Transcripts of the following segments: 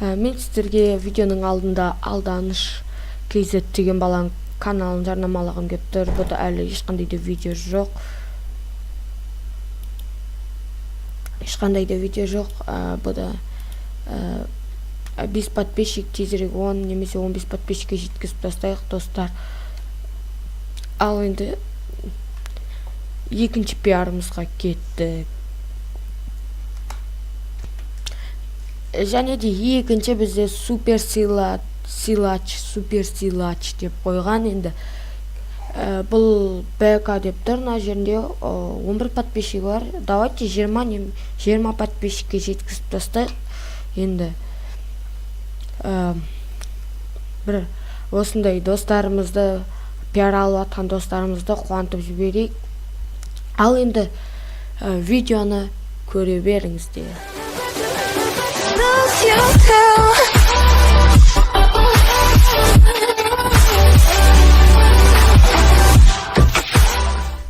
Мен сіздерге видеоның алдында Алданыш KZ деген баланың каналын жарнамалағым келіп тұр. Бұда әлі ешқандай да видео жоқ. Ешқандай да видео жоқ. Бұда 5 подписчик, тезірек 10 немесе 15 подписчикке жеткізіп тастайық, достар. Ал енді екінші пиарымызға кеттік. Және де екінші бізде супер силач, супер силач деп қойған енді. Бұл БК деп тұр, мына жерінде 11 подписчигі бар. Давайте 20 подписчикке жеткізіп тастайық. Енді бір осындай достарымызды, пиар алып жатқан достарымызды қуантып жіберейік. Ал енді видеоны көре беріңіздер. Lose you too.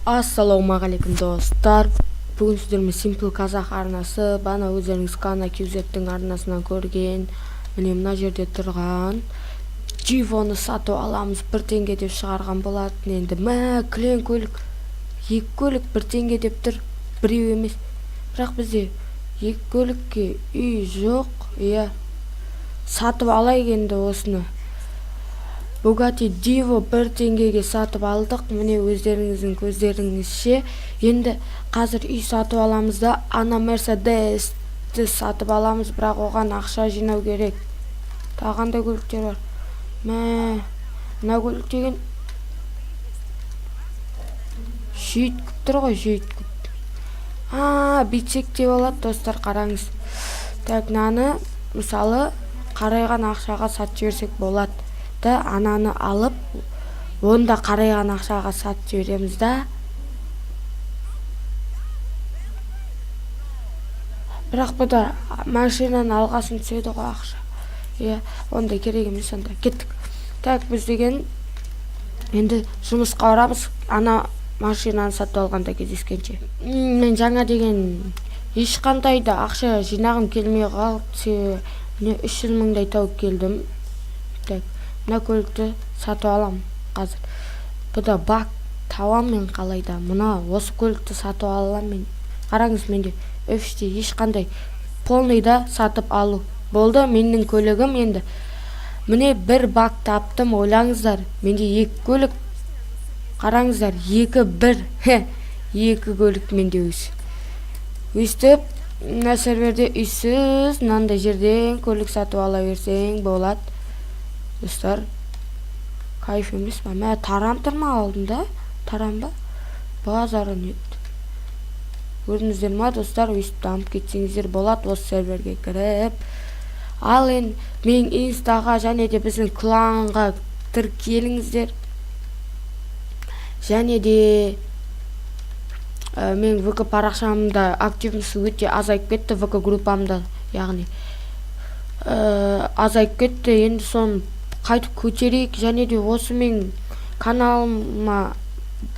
Ассалаумағалейкум, достар. Бүгін сіздермен Simple Қазақ арнасы. Бана өздеріңіз Кана KZ-тің арнасынан көрген. Міне, мына жерде тұрған Дивоны сатып аламыз, 1 теңге деп шығарған болатын. Енді мә, кілең көлік, екі көлік 1 теңге деп тұр, біреу емес. Бірақ бізде екі көлікке үй жоқ. Иә, сатып алайық енді осыны. Bugatti Divo 1 теңгеге сатып алдық. Міне, өздеріңіздің көздеріңізше. Енді қазір үй сатып аламыз да, ана Мерседесті сатып аламыз, бірақ оған ақша жинау керек. Тағы қандай көліктер бар? Мә, мына көлік деген жүйткіп тұр ғой, жүйткіп. Бүйтсек те болады, достар, қараңыз. Так, мынаны мысалы қарайған ақшаға сатып жіберсек болады да, ананы алып, оны да қарайған ақшаға сатып жібереміз да. Бірақ бұда машинаны алғасын түседі ғой ақша. Иә, онда керек емес онда. Кеттік. Так, біз деген енді жұмысқа барамыз, ана машинаны сатып алғанда кездескенше. Мен жаңа деген ешқандай да ақша жинағым келмей қалды. Себебі міне 300 мыңдай тауып келдім. Так, мына көлікті сатып алам қазір. Бұда бак табам мен қалайда. Мына осы көлікті сатып алам мен. Қараңыз, менде офисте ешқандай полный да сатып алу болды. Менің көлігім енді. Міне, бір бак таптым, ойлаңыздар. Менде екі көлік. Қараңыздар, екі бір. Хе, екі көлік менде өз. Өстіп, мына серверде үйсіз, мынандай жерден көлік сатып ала берсең болады. Достар, кайф емес па? Мә, таран тұр ма алдында? Таран ба? Базары нет. Көрдіңіздер ма, достар, өйстіп дамып кетсеңіздер болады осы серверге кіріп. Ал енді менің инстаға және де біздің кланға тіркеліңіздер. Және де менің ВК парақшамда активності өте азайып кетті, ВК группамда, яғни азайып кетті. Енді соны қайтып көтерейік. Және де осы менің каналыма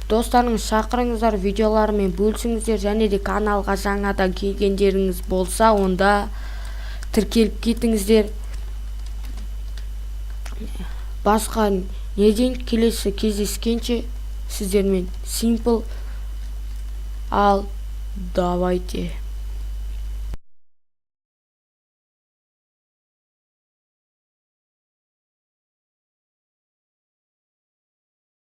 достарыңыз шақырыңыздар, видеоларымен бөлісіңіздер. Және де каналға жаңадан келгендеріңіз болса, онда тіркеліп кетіңіздер. Басқа неден, келесі кездескенше сіздермен Simple. Ал давайте.